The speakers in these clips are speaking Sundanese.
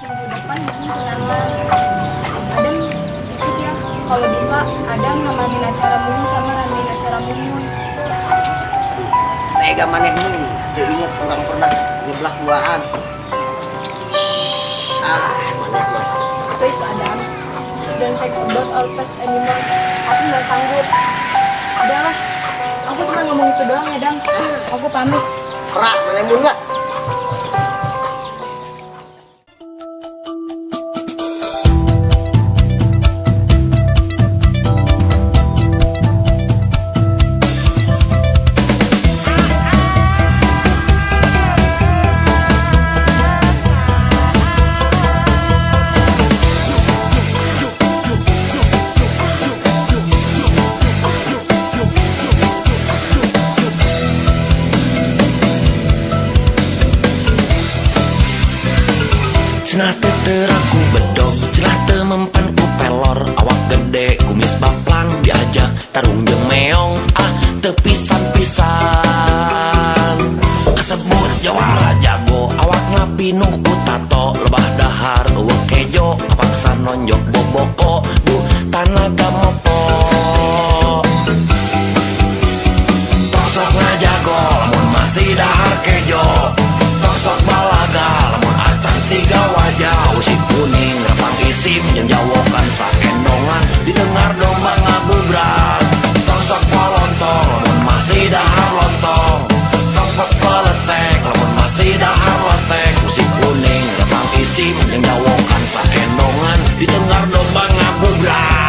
Minggu depan Mumun tunangan. Adam ikut ya. Kalau bisa Adam ngamanin acara Mumun sama ramein acara Mumun. Tega maneh mun, teu inget urang pernah nyeblak duaan. Ah, maneh mah. Please Adam, don't talk about our past anymore. Aku nggak sanggup. Udahlah, aku cuma ngomong itu doang ya Dam. Aku pamit. Perak maneh mun lah. Cenah teu terang ku bedog, cenah teu mempan ku pelor, awak gede kumis baplang diajak tarung jeung meong, ah teu pisan-pisan. Kasebut jawara jago, awakna pinuh ku tato, lebah dahar eueuh kejo, kapaksa nonjok boboko, duh tanaga mopo. Tong sok ngajago lamun masih dahar kejo, tong sok balaga lamun acan siga wajah usi kuning repang isim jeung jawokan saendongan didengar domba ngabubrak. Tong sok polontong lamun masih dahar lontong, tong pepeletek lamun masih dahar lotek, usi kuning repang isim jeung jawokan saendongan didengar domba ngabubrak.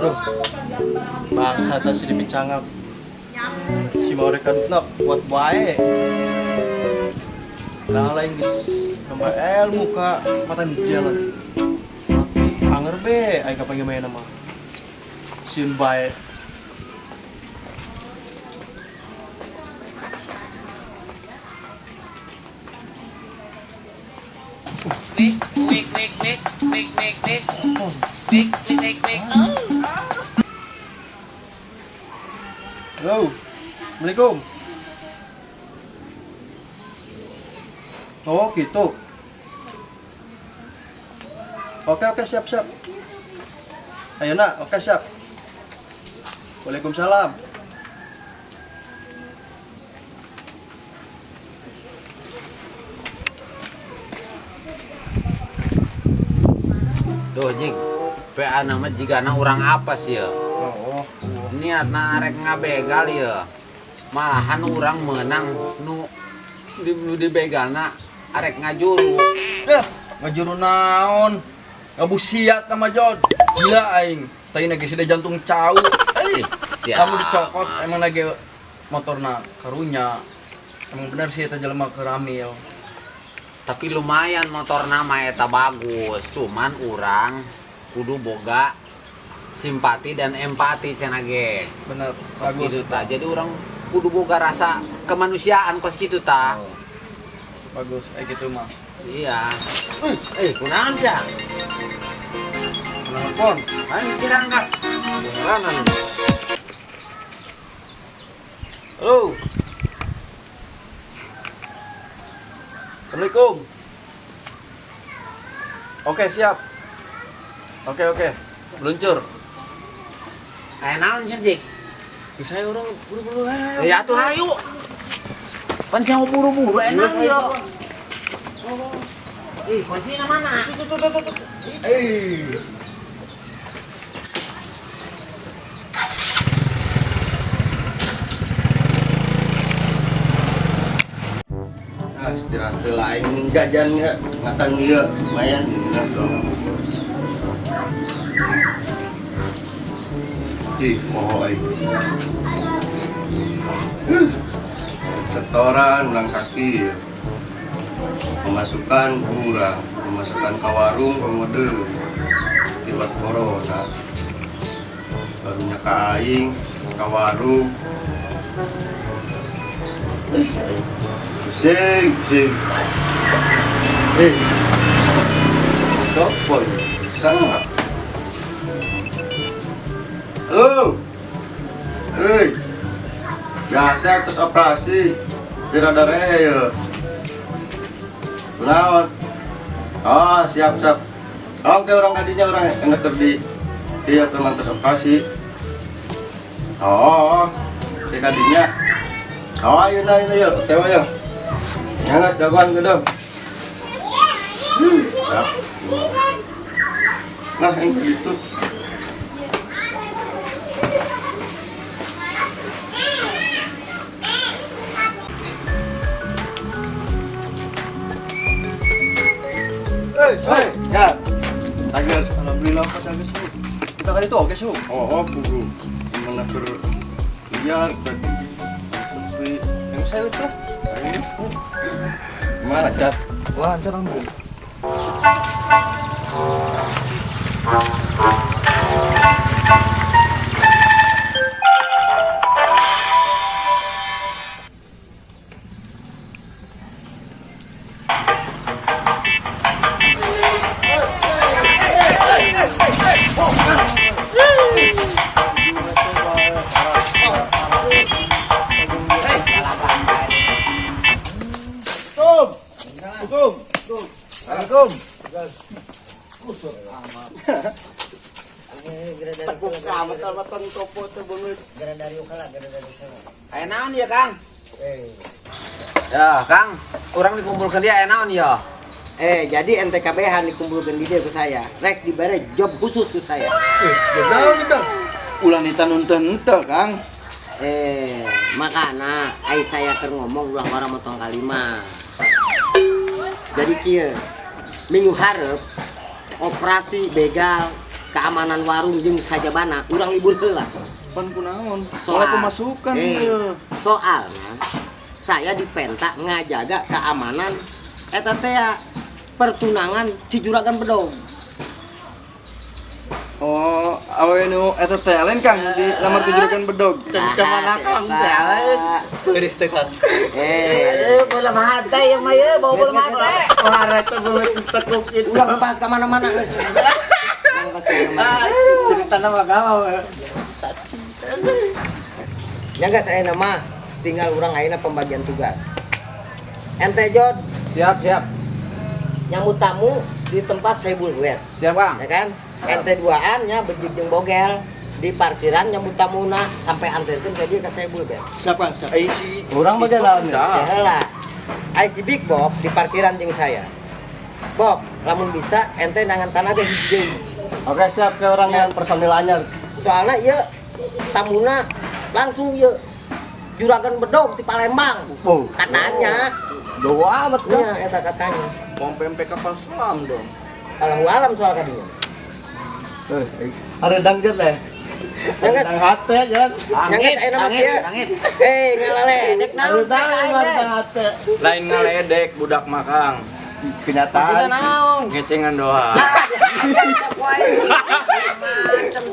Aduh, bangsa tas si dipicangak. Si mau rekan nok buat bae. Lah lain geus nambah ilmu ka matan jalan. Tapi anger be aing kapan main nama. Sieun bae. Halo, Assalamualaikum. Oh gitu. Oke oke siap siap. Ayo nak, oke siap. Waalaikumsalam. Duh jing, PA nama jigana urang apa sih ya? Oh, niatna arek ngabegal ya. Malahan urang menang nu dibegalna arek ngajuru. Ya, ngajuru naon? Ngabusiat sama Jod. Gila aing. Tadi lagi sida jantung cau. Kamu dicokot emang lagi motorna karunya. Emang bener sih eta jelema keramil. Tapi lumayan motor nama eta bagus, cuman urang kudu boga simpati dan empati cenah ge. Bener, kos bagus. Gitu ta. Jadi urang kudu boga rasa kemanusiaan kos kitu ta. Oh. Bagus, gitu mah. Iya. Kunaon sia? Telepon. Ayo geus kira angkat. Kunaon? Halo. Assalamualaikum. Oke, siap. Oke, oke. Meluncur. Aya naon sih, Dik? Saya orang buru-buru. Ya atuh hayu. Pan sia mau buru-buru enak yo. Ih, kuncinya mana? Tuh tuh tuh tuh. Eh. Nah, istirahat lain jajan ya, ngatan ieu lumayan enak dong. Ih, moho aing. Setoran ulang sakit. Pemasukan kurang, pemasukan ke warung pemode. Akibat corona. Barunya ka aing, ka warung. Pusing, pusing. Telepon, salah. Halo. Hei. Biasa terus operasi. Biar ada rel. Kunaon? Oh, siap, siap. Oke, orang tadinya orang yang ngeter di iya teman terus operasi. Oh, tadinya. Oh, ayo nah, ayo, ayo, ayo. Nyangas jagoan ke dong. Nah, yang begitu. Hei, ya. Tager, Alhamdulillah Pak Tager su. Kita kali itu oke su. Oh, buru. Gimana ker liar tadi. Sepi. Yang saya itu. Gimana, Cat? Lancar alhamdulillah. Aya naon ya, Kang? Ya, Kang, urang dikumpulkeun dia aya naon ya? Jadi NTKB-han dikumpulkeun di dia ku saya. Rek dibere job khusus ku saya. Job naon itu? Ulah ditanun teu, Kang. Makana ai saya keur ngomong ulah orang motong kalima. Jadi kieu, minggu hareup operasi begal keamanan warung jeung sajabana urang libur heula. Pan kunaon? Soal pemasukan ieu. Soalnya saya dipenta ngajaga keamanan eta teh pertunangan si juragan bedog. Oh, awe nu eta teh lain Kang di lamar ke juragan bedog. Saha Kang teh lain. Perih teh Kang. Bola mata ya mah ye, bawa bola mata. Wah, eta beungeut tekuk itu. Ulah ngebahas ka mana-mana geus. Ulah ngebahas ka mana-mana. Ceritana mah galau. Ya enggak saya nama tinggal urang ayeuna pembagian tugas. Ente Jod, Siap, siap. Nyambut tamu di tempat Saibul Wet. Siap, Kang. Ya kan? Ente duaan nya bejig jeung bogel di parkiran nyambut tamuna sampai anterkeun ka dieu ka Saibul Bet. Siap, Kang, siap. Ai si Urang mah lawan. Ya heula. Ai si Big Bob di parkiran jeung saya. Bob, lamun bisa ente nangan tanah ge hiji deui. Oke, siap ke orang yang personil anyar. Soalnya ieu tamuna langsung ieu juragan bedog di Palembang. Oh. Katanya. Jauh amat kan? Nya eta katanya. Mau pempek kapal selam dong. Allahu alam soal kadinya. Ada dangdut leh. Nyangat. Dang hate jan. Nyangat aya nama kieu. Ngalaledek naon Ada sia ka aing ge. dang hate. Lain ngaledek budak mah Kang. Kenyataan. Maksudna naon? Ngecengan doang. Macem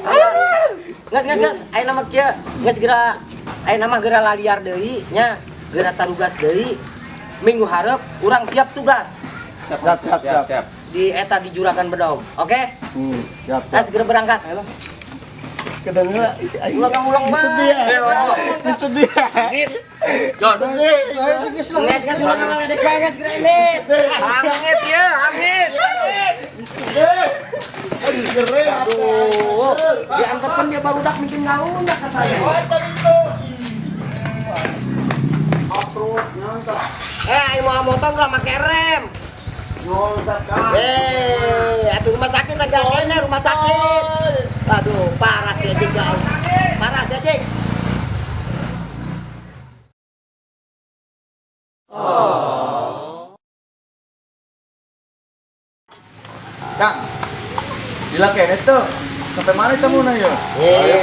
Nges nges nges aya nama kieu geus geura aya nama geura laliar deui nya geura tarugas deui. Minggu hareup urang siap tugas. Siap, siap, siap, siap. Di eta di juragan bedog. Oke? Siap. Nah, segera berangkat. Kedengeran isi aing. Ulang-ulang Sedih. Sedih. Jon, Sedih. Nges nges ulang ngaledek bae geus geura ini. Angit ya, angit. Aduh, diantarkan dia barudak bikin ngaundak ke saya. Aing mau motor ulah make rem. Atuh rumah sakit agak kene rumah sakit. Aduh, parah sih anjing kau. Parah sih anjing. Kang, gila kene tuh. Sampai mana kamu na ya?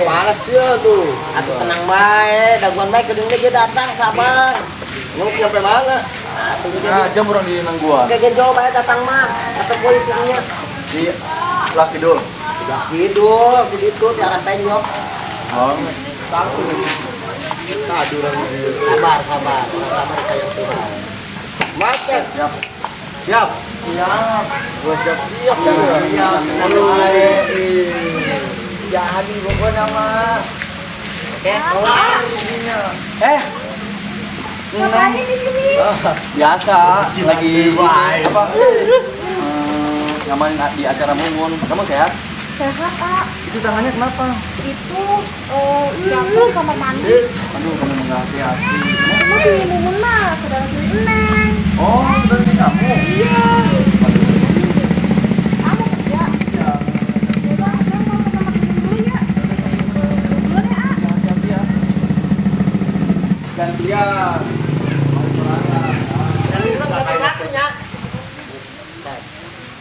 Panas ya tuh. Atuh tenang bae, daguan bae kedung dia datang sabar. Lu sampai mana? Nah, jam orang di nangguan. Oke, genjol bae datang mah. Atau polisinya. Di Belah Kidul. Belah Kidul, di situ di arah Tenjok. Oh. Sabar, sabar. Sabar sayang Tuhan. Macet. Siap. Siap. Siap. Gua siap siap. Siap. Jadi pokoknya mah. Oke, keluar. Ngapain di sini? Biasa, lagi apa? Ngamanin di acara Mumun. Kamu sehat? Sehat, Pak. Itu tangannya kenapa? Itu jatuh di kamar mandi. Aduh, kamu nggak hati-hati. Kamu si Mumun mah, saudara si Neng. Oh, saudara si kamu? Iya. Kamu kerja? Iya. Coba, saya mau ke kamar mandi dulu ya. Duluan ya, Ah. Hati-hati ya. Gantian. Dan minum satu-satunya.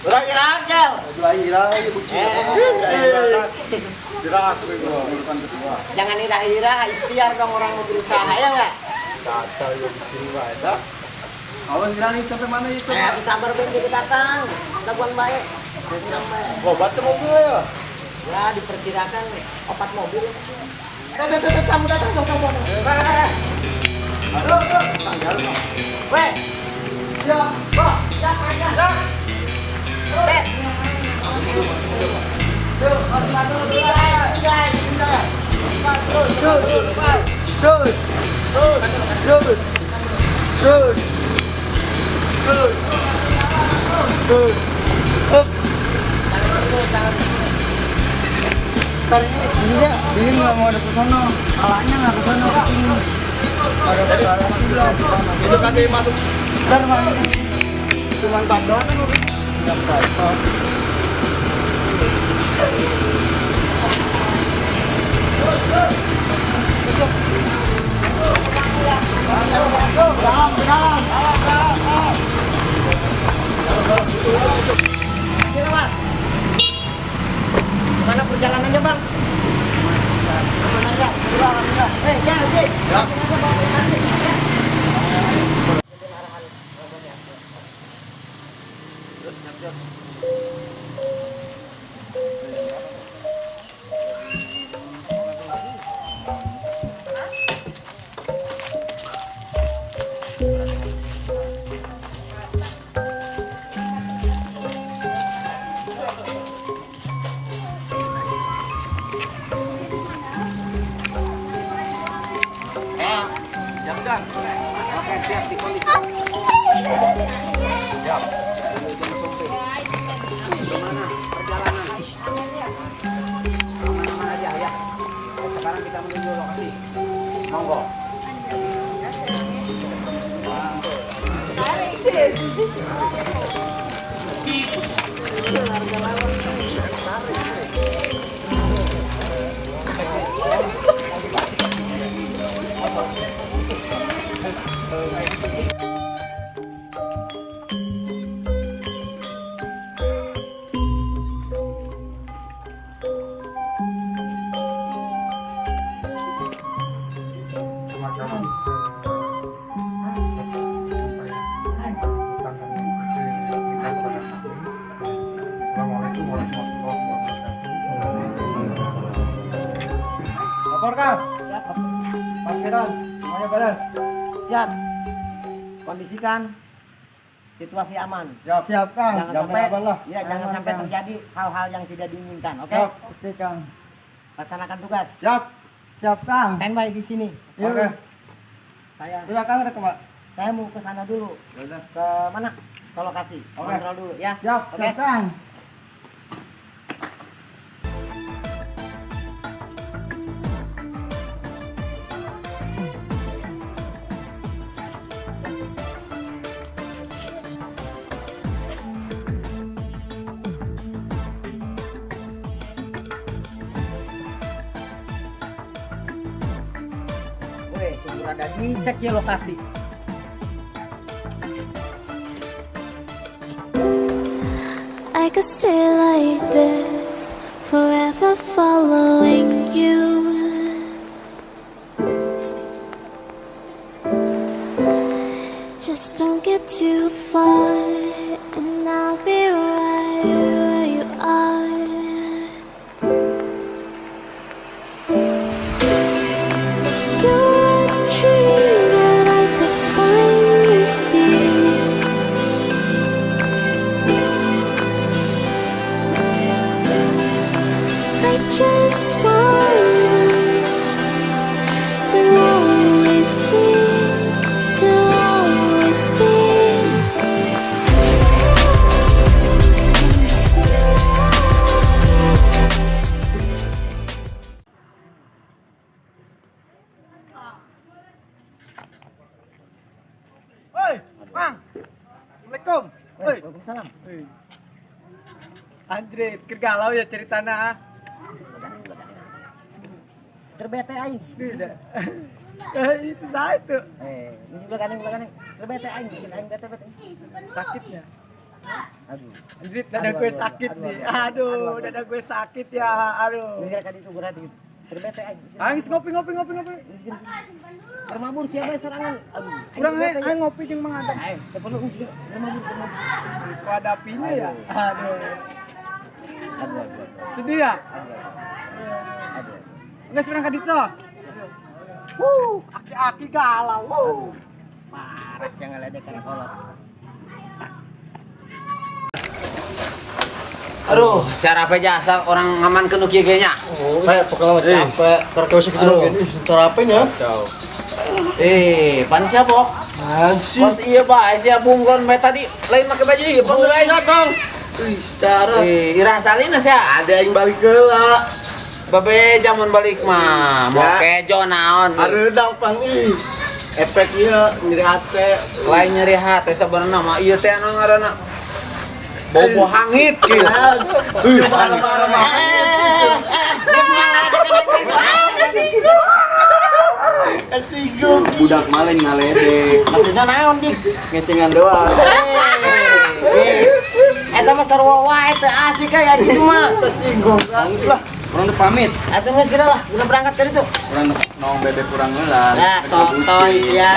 Urang irakel. Jangan irah-irah, ikhtiar dong orang mau berusaha ya enggak? Awan nih sampai mana itu? Sabar ben jadi datang. Daguan baik. Obat mobil ya? Ya diperkirakan 4 mobil. Kamu datang dong, kamu. Weh. Ya, Pak. Ya, ya. Bet. Ntar ini nggak mau ada ke sono, alanya nggak ke sono, ini. Itu kaki masuk. Ntar bang, cuma 4 doang kan mobil. Nggak apa-apa. Gimana perjalanannya bang? Aman aja, alhamdulillah. Ya, Dik. Langsung aja bawa ke nanti. Ya. Oke, siap di kondisi. Siap. Gimana perjalanan? Aman-aman aja ya. Sekarang kita menuju lokasi. Monggo. Assalamualaikum warahmatullahi wabarakatuh. Lapor Kang. Siap. Parkiran semuanya beres. Siap. Kondisikan situasi aman. Siap. Siap Kang. Jangan sampai lah. Ya, jangan sampai terjadi hal-hal yang tidak diinginkan, oke? Siap. Oke Kang. Laksanakan tugas. Siap. Siap Kang. Standby di sini. Oke. Saya Udah Kang, udah kemana? Saya mau ke sana dulu. Ke mana? Ke lokasi. Oke. Kontrol dulu ya. Siap. Oke. Siap Kang. Rada dicek ya lokasi. I could stay like this, forever following you. Just don't get too far, and I'll be right where you are. You're a dream that I could finally see. I just want us to always be, to always be. Woi, Mang. Assalamualaikum. Woi. Waalaikumsalam. Andre, keur galau ya ceritana ah. Terbete aing. Tidak. Itu saya tuh. Ini belakang. Terbete aing, bikin aing bete-bete. Sakitnya. Aduh. Andre, dada gue sakit nih. Aduh, dada gue sakit ya. Aduh. Ini kira itu berat gitu. Terbete aing. Aing ngopi. Termabur siapa serangan? Aduh. Kurang aing ngopi jeung Mang Adam. Aing, perlu termabur. Kok ada apinya ya? Aduh. Aduh. Sedih ya? Aduh. Nggak sebenarnya kadito. Wuh, aki-aki galau. Wuh. Parah yang ngeledekan kolot. Aduh, cara apa jasa orang ngaman ke nu kieu ge nya? Oh, pokoknya mah capek. Karena usah gitu lagi. Cara apa nya? Pan siapa? Pan sih. Pas iya Pak, sia bungkon bae tadi lain make baju ieu bang lain. Dong. Ih, secara. Irah salina sia. Ada yang balik heula. Babe jamun balik mah, mau kejo naon. Areudang pang ih. Efek ieu nyeri hate. Lain nyeri hate sabenerna mah ieu teh anu ngaranna bobo hangit kieu. Kasinggung. Budak maling ngaledek. Maksudnya naon, Dik? Ngecengan doang. Eta mah sarua wae teu asik kayak gitu mah. Kasinggung. Bagus lah. Urang udah pamit. Atuh geus kira lah, udah berangkat ke ditu. Urang nong bebek kurang heula. Nah, sotoy sia.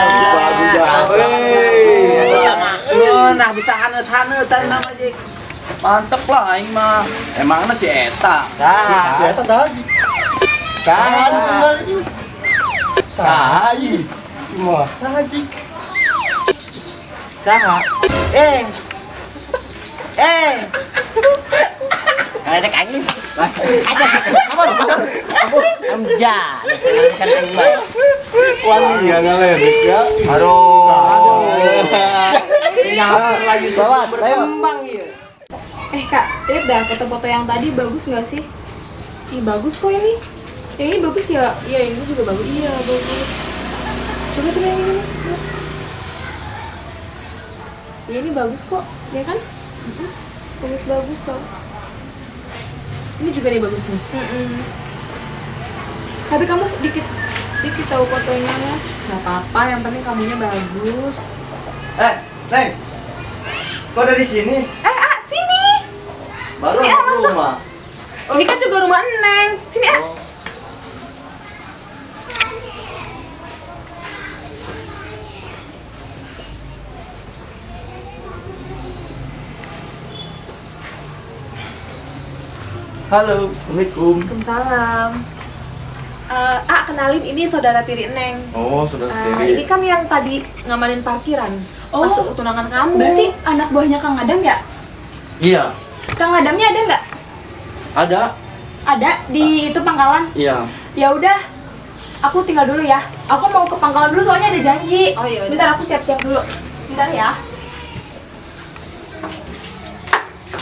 Eta mah ngeunah bisa haneut-haneutan nama jik. Mantep lah aing mah. Emangna si eta. Si eta saha sih? Saha bener. Saha ieu? Mah, saha sih? Saha? Ngeledek aing. Aja, kabur. Amja, kan aing mah. Wah, iya ngeledek ya. Aduh. Nyampur lagi bawa, berkembang ieu. Kak, lihat dah foto-foto yang tadi bagus nggak sih? Ih, bagus kok ini. Yang ini bagus ya? Iya, yang ini juga bagus. Iya, bagus. Coba yang ini. Ya, ini bagus kok, ya kan? Bagus-bagus tau. Ini juga nih bagus nih. Tapi kamu dikit tahu fotonya mah. Nggak apa-apa, yang penting kamunya bagus. Neng. Kok ada di sini? Sini. Baru sini, masuk. Rumah. Ini kan juga rumah Neng. Sini, ah. Oh. Halo, Assalamualaikum. Waalaikumsalam. Kenalin ini saudara tiri Neng. Oh, saudara tiri. Ini kan yang tadi ngamanin parkiran. Oh, masuk tunangan kamu. Berarti anak buahnya Kang Adam ya? Iya. Kang Adamnya ada nggak? Ada. Ada di itu pangkalan? Iya. Ya udah, aku tinggal dulu ya. Aku mau ke pangkalan dulu soalnya ada janji. Oh iya. Bentar aku siap-siap dulu. Bentar ya.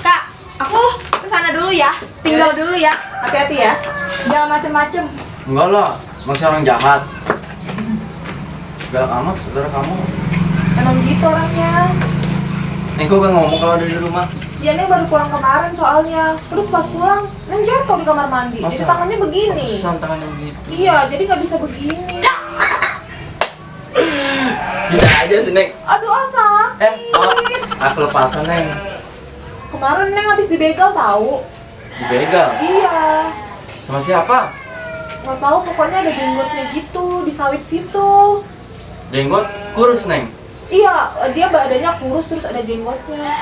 Kak, aku kesana dulu ya. Tinggal dulu ya. Hati-hati ya. Jangan macem-macem. Enggak lah, masih orang jahat. Galak amat saudara kamu. Emang gitu orangnya. Neng kok gak ngomong kalau ada di rumah? Ya Neng baru pulang kemarin soalnya. Terus pas pulang, Neng jatuh di kamar mandi. Masa? Jadi tangannya begini. Pantesan tangannya begitu. Iya, jadi nggak bisa begini. aja sih, Neng. Aduh, sakit. Aku lepasan, Neng. Kemarin Neng habis dibegal tahu. Dibegal? Iya. Sama siapa? Nggak tahu, pokoknya ada jenggotnya gitu di sawit situ. Jenggot kurus, Neng? Iya, dia badannya kurus terus ada jenggotnya.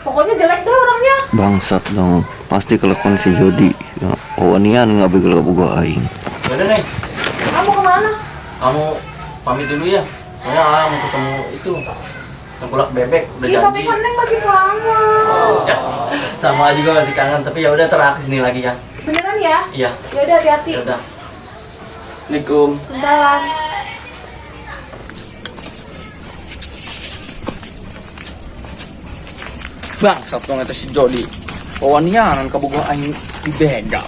Pokoknya jelek deh orangnya. Bangsat dong, pasti kelakon si Jody. Oh, nian nggak begal kabogoh aing. Yaudah, Neng. Kamu kemana? Kamu pamit dulu ya. Soalnya mau ketemu itu tengkulak bebek udah iya, janji. Tapi kan Neng masih kangen. Oh, ya. Sama juga masih kangen, tapi ya udah ntar aku sini lagi ya. Beneran ya? Iya. Ya udah hati-hati. Ya udah. Assalamualaikum. Salam. Bangsat dong eta si Jody. Wawanianan kabogoh aing dibegal.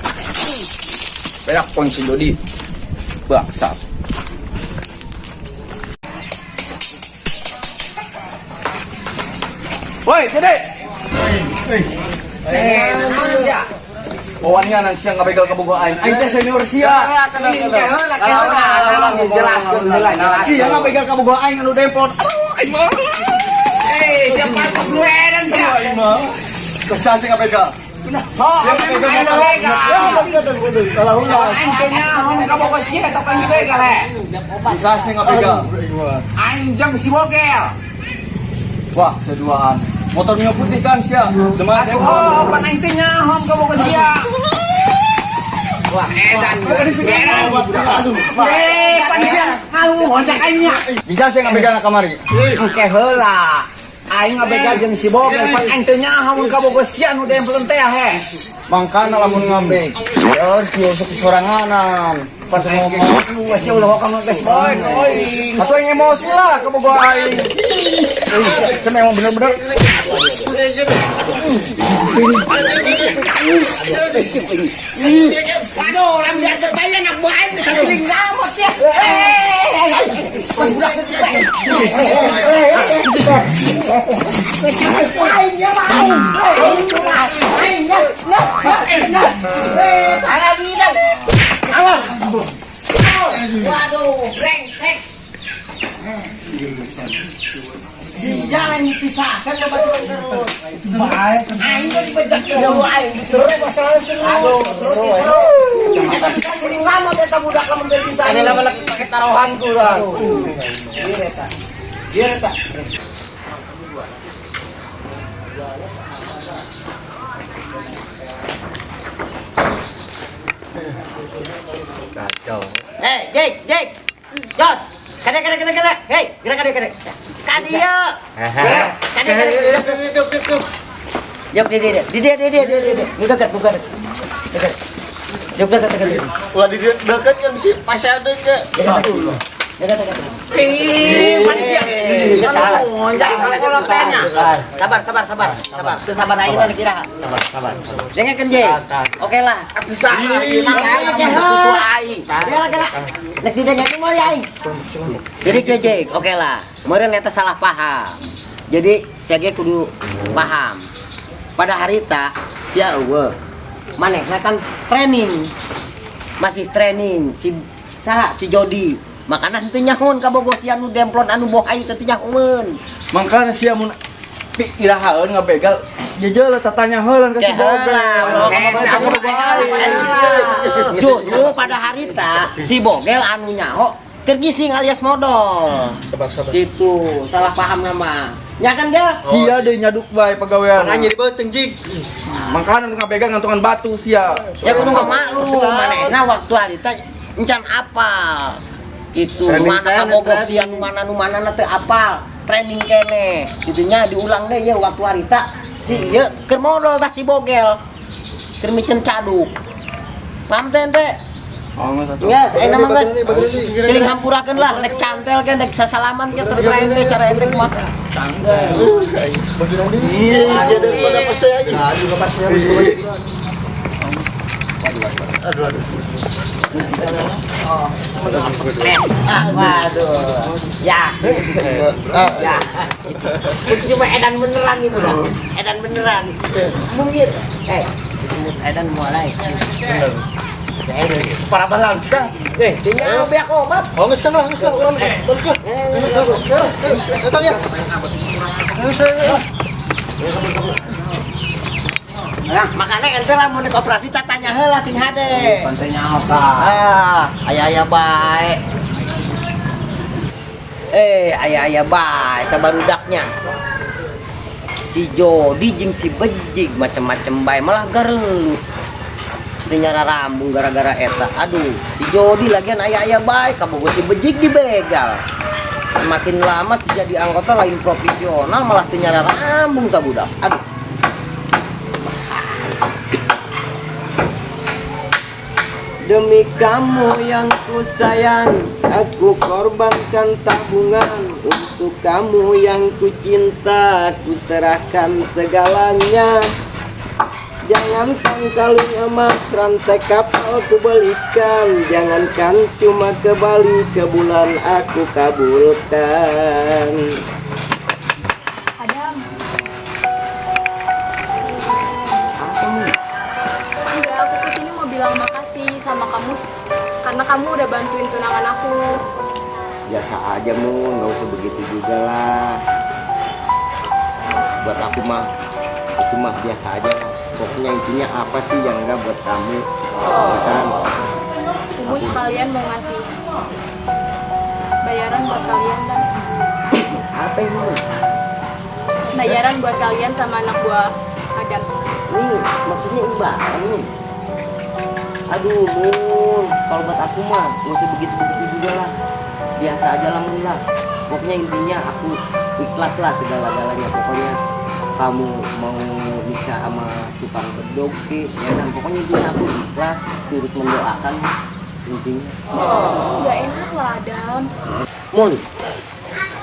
Berak poin si Jody. Bangsat. Woi, Dede. Wawanianan sia ngabegal kabogoh aing. Aing teh senior sia. Jelaskeun heula, jelaskeun. Sia ngabegal kabogoh aing anu demplon. Aduh, aing mah. Siapa pantas lu edan sia. Sah sih ngabegal. Oh, aing ngabegal. Aing teh nyaho kabogoh sia eta pan dibegal he. Sah sih ngabegal. Aing jeung si Bogel. Wah, seduaan. Motornya putih kan sia. Deman. Oh, pan aing teh nyaho kabogoh sia. Wah, edan. Pan sia ngalu honjak aing nya. Bisa sih ngabegal kamari. Engke heula. Aing ngabegal jeung si Bogel, pan aing teu nyaho mun kabogoh sia nu demplon teh he. Mangkana lamun ngabeg. Yor si sok soranganan. Pas ngomong sia ulah hoka geus boy. Atuh aing emosi lah kabogoh aing. Saya memang bener-bener. Waduh, lamun diarteu bae anak buah aing bisa sering ngamot ya. Pas budak teh. Waduh, brengsek. Jalan dipisahkan babaturan terus. Baik. Aing mah dibejak ke jauh aing. Seru masalah seru. Aduh, seru seru. Kita bisa sering ngamot eta budak lamun dipisah. Ini lama lagi pakai taruhan kurang. Ieu eta. Ieu eta. Kacau. Jake, Jake. Jod. Kade kade kade kade. Hei, gerak kade kade. Kadieu. Kade kade. Duduk duduk duduk. Jok di dia. Di dia di dia di dia. Nu dekat, bukan. Dekat. Jok dekat dekat. Ulah di dekat kan sih pasal dekat. Dekat dekat. Ih, manusia. Sabar, sabar, sabar, sabar. Teu sabar ayeuna kira. Sabar, sabar. Dengekeun je. Oke lah. Atuh salah. Aing. Nek didengekeun moal aing. Jadi je, oke lah. Meureun eta salah paham. Jadi sia ge kudu paham. Pada harita sia eueuh. Manehna kan training. Masih training si saha si Jody. Makana henteu nyahoon kabogoh sia nu demplon anu boh aing teu nyahoon. Mangkana sia mun pi irahaeun ngabegal jejeul tatanya heulan ka si Bogel. Justru pada harita si Bogel anu nyaho keur ngising alias modal. Gitu, salah paham nama. Nya kan gel? Sia deui nyaduk bae pagawean. Makanya nyeri beuteung jig. Mangkana nu ngabegal ngantungan batu sia. Sia kudu ngamaklum manehna waktu harita encan apal. Gitu, mana kabogoh sia nu mana nu mana teu apal, training keneh. Gitunya diulang deh ya waktu harita si ieu keur modal tah si Bogel. Keur micen caduk. Paham teh ente? Oh, Yes, ayeuna mah geus siling hampurakeun lah, nek cantel ke nek sasalaman ke terserah ente cara ente kumaha. Cantel. Iya, dia pada pese aja. Aduh, pasnya. Aduh, aduh. Ah, waduh. Ya. Ya. Cuma edan beneran nih, Bro. Edan beneran. Mungkin edan mulai. Parah banget sih, Kang. Eh, tinggal beak obat. Oh, geus Kang lah, geus lah urang. Balik lah. Datang ya. Geus ya. Nah, makanya ente lah mun operasi tak tanya heula sing hade. Pantainya apa? Ah, aya-aya bae. Eh, aya-aya bae teh barudaknya. Si Jody jeung si Bejig macem-macem bae malah garelut. Teu nyararambung gara-gara eta. Aduh, si Jody lagian aya-aya bae kabogo si Bejig dibegal. Semakin lama jadi anggota lain profesional malah teu nyararambung ta budak. Aduh. Demi kamu yang ku sayang, aku korbankan tabungan. Untuk kamu yang ku cinta, ku serahkan segalanya. Jangankan kalung emas, rantai kapal ku belikan. Jangankan cuma ke Bali, ke bulan aku kabulkan. Adam. Apa nih? Enggak, aku kesini mau bilang makasih sama kamu karena kamu udah bantuin tunangan aku. Biasa aja Mun, nggak usah begitu juga lah. Buat aku mah itu mah biasa aja lah. Pokoknya intinya apa sih yang enggak buat kamu, ya kan? Kamu sekalian mau ngasih bayaran buat kalian kan? Apa ini? Bayaran buat kalian sama anak buah Adam. Ini maksudnya imbalan nih. Aduh Mun, kalau buat aku mah nggak usah begitu-begitu juga lah. Biasa aja lah Mun lah. Pokoknya intinya aku ikhlas lah segala-galanya. Pokoknya kamu mau nikah sama tukang bedog ki, ya kan? Pokoknya intinya aku ikhlas, turut mendoakan intinya. Nggak enak lah Adam. Mun,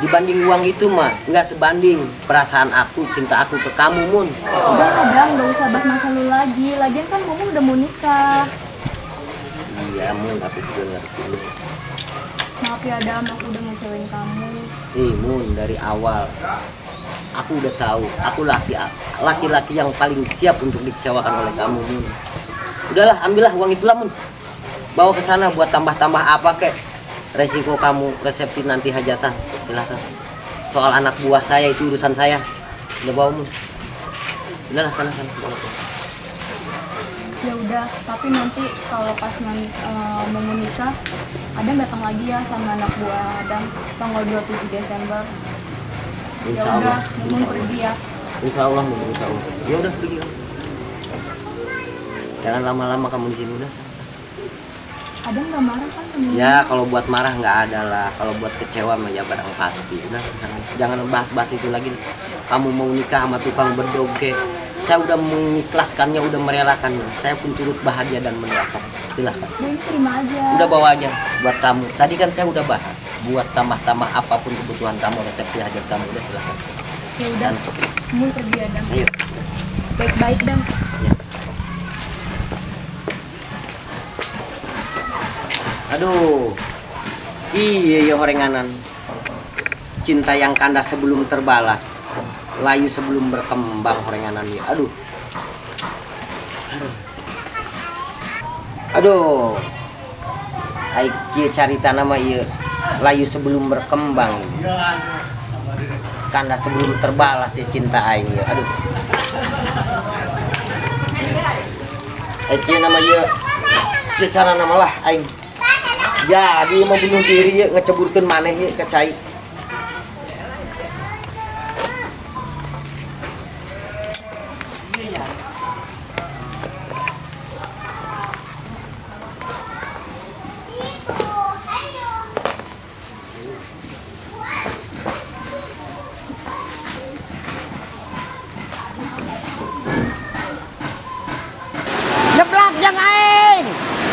dibanding uang itu mah nggak sebanding perasaan aku, cinta aku ke kamu Mun. Udah Adam, nggak usah bahas masa lalu lagi. Lagian kan kamu udah mau nikah. Iya Mun, aku juga ngerti. Maaf ya Adam, aku udah ngecewain kamu. Ih Mun, dari awal aku udah tahu, aku laki-laki yang paling siap untuk dikecewakan oleh kamu Mun. Udahlah, ambillah uang itulah Mun. Bawa ke sana buat tambah-tambah apa kek. Resiko kamu resepsi nanti hajatan, silahkan. Soal anak buah saya itu urusan saya. Udah bawa Mun. Udahlah sana bawa. Ya udah, tapi nanti kalau pas mau menikah, Adam datang lagi ya sama anak buah Adam tanggal 27 Desember. Insya Allah, ya udah, pergi ya. Insya Allah, insya Allah. Ya udah pergi. Jangan lama-lama kamu di sini, udah sana. Adam nggak marah kan sama Ya kalau buat marah nggak ada lah. Kalau buat kecewa mah ya barang pasti. Udah sana. Jangan bahas-bahas itu lagi. Kamu mau nikah sama tukang bedog kek. Saya udah mengikhlaskannya, udah merelakannya. Saya pun turut bahagia dan mendoakan. Silahkan. Udah, ini terima aja. Udah bawa aja buat kamu. Tadi kan saya udah bahas. Buat tambah-tambah apapun kebutuhan kamu, resepsi hajat kamu, udah silahkan. Ya udah, kamu pergi Adam. Ayo. Baik-baik Dam. Ya. Aduh, iya ya horenganan. Cinta yang kandas sebelum terbalas, layu sebelum berkembang horenganan ya. Aduh, aduh, aduh. Ai kieu carita nama ieu. Layu sebelum berkembang, kandas sebelum terbalas ya cinta aing ya. Aduh. Kieu nama ieu. Kieu cara nama lah aing. Jadi mau bunuh diri ya, ngeceburkeun maneh ya ke cai. Jeblak jang aing,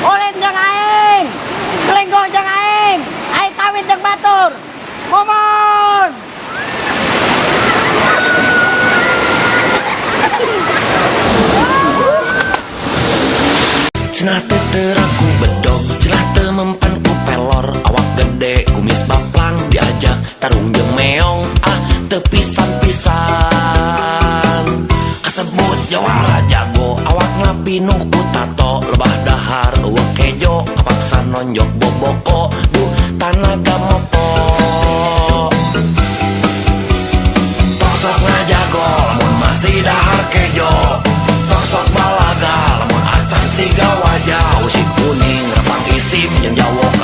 ulin jang aing, selingkuh jang aing, aing kawin jang batur. Momon. Cenah teu teraku bedog, cenah teu mempan ku pelor, awak gede kumis baplang diajak tarung jeung meong, ah teu pisan-pisan. Kasebut jawara jago, awakna Kapinuh ku tato lebah dahar eueuh kejo kapaksa nonjok boboko duh tanaga mopo. Tong sok ngajago lamun masih dahar kejo, tong sok balaga lamun acan siga wajah. Usi kuning repang isim jeung jawokan.